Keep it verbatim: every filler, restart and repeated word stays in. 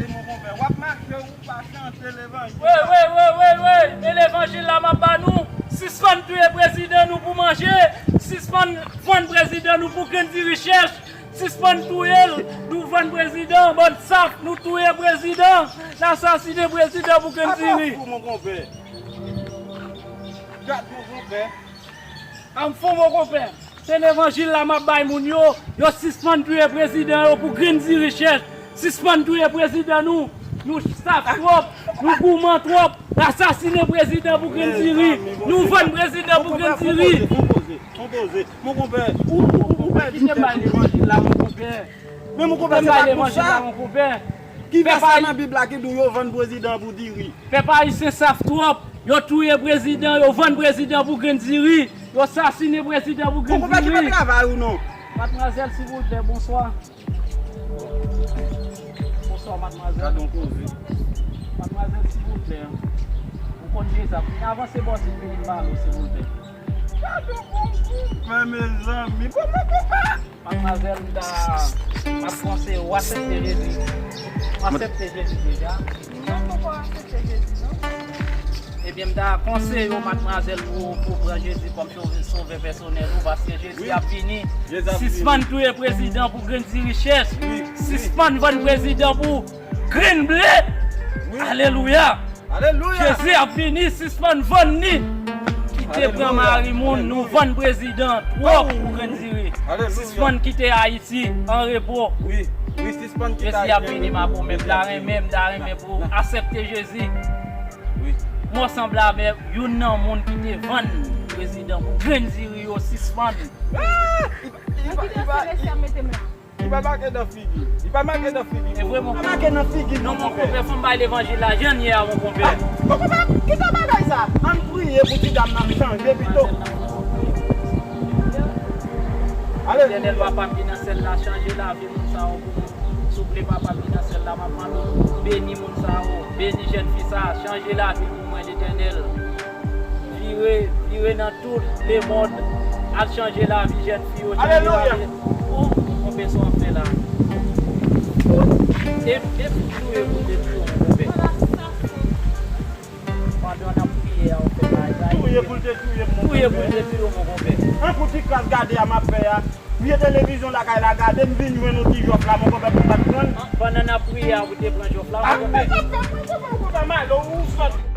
Mon konpè, w ap mache, ou pa chante levanjil. Wi, wi, wi, wi, wi. E levanjil la m ap ba nou. Sispann touye prezidan nou pou manje. Sispann vann prezidan nou pou grenn diri chèch. Sispann touye l. Nou vann prezidan. Bann saf, nou touye prezidan. N asasinen prezidan pou grenn diri. Apa fou, mon konpè. Gad, mon konpè. An fon, mon konpè. Se levanjil la m ap bay moun yo. Yo sispann touye prezidan yo pou grenn diri chèch. Sispann touye prezidan nou. Nou saf twòp. Nou gouman twòp. Asasinen prezidan pou grenn diri. Nou vann prezidan pou grenn diri. Mon konpè, ou, ou, ou pèdi tèt ou. Kite m bay levanjil la, mon konpè. Men mon konpè, se pa konsa. Ki vèsè nan Bib la ki di w yo vann prezidan pou diri? Pèp ayisyen saf twòp. Yo touye prezidan, yo vann prezidan pou grenn diri. Yo sasinen prezidan pou grenn diri. Mon konpè, ki pa travay ou non? Madmwazèl, silvouplè, bonswa. Bonswa, madmwazèl. Gad yon koze. Madmwazèl, silvouplè. Ou konn deza. Vin avanse bò, si vini pale, silvouplè. Gad yon bon konpè, mezanmi. Bon, bon konpè. Madmwazèl, m ta, m ap konseye w asèpte Jezi. W asèpte Jezi deja? Non, m poko asèpte Jezi, non. Ebyen, m ta konseye w, madmwazèl, pou, pou pran Jezi kòm sove, sove pèsonèl ou, paske Jezi ap vini. Sispann touye prezidan pou grenn diri chèch. Sispann vann prezidan pou grenn ble. Alelouya. Jezi ap vini, sispann vann ni. Kite pran mari moun, nou vann prezidan twòp pou grenn diri. Sispann kite Ayiti an repo. Jezi ap vini, ma pou men, m ta renmen, m ta renmen pou asèpte Jezi. Mwen sanble avèk youn nan moun ki te vann prezidan pou grenn diri yo, sispann. Li pa make nan figi. Li pa make nan figi. E vre, mon konpè. Li pa make nan figi, non, mon konpè. Fò m bay levanjil la jan l ye a, mon konpè. Mon konpè, kite bagay sa. Ann priye pou ti dam nan chanje pito. Alelouya. Letènèl, papa m ki nan syèl la, chanje lavi moun sa yo pou mwen. Souple, papa m ki nan syèl la, m ap mande w beni moun sa yo. Beni jèn fi sa, chanje lavi l pou mwen, Letènèl. Vire, vire nan tout lemonn. Al chanje lavi jèn fi yo, chanje lavi. Oh, mon konpè, sa w ap fè la. E, e pou touye pou detwi w, mon konpè. Pandan n ap priye a, w fè bagay. Touye pou l detwi w, mon konpè. Touye pou l detwi w, mon konpè. An pou ti kras gade a m ap fè a. Vye televizyon lakay la gade, m vin jwenn yon ti jòf la, mon konpè, pou m pa t pran l. Pandan n ap priye a, ou te pran jòf la, mon konpè. Ou pa mal, ou sòt.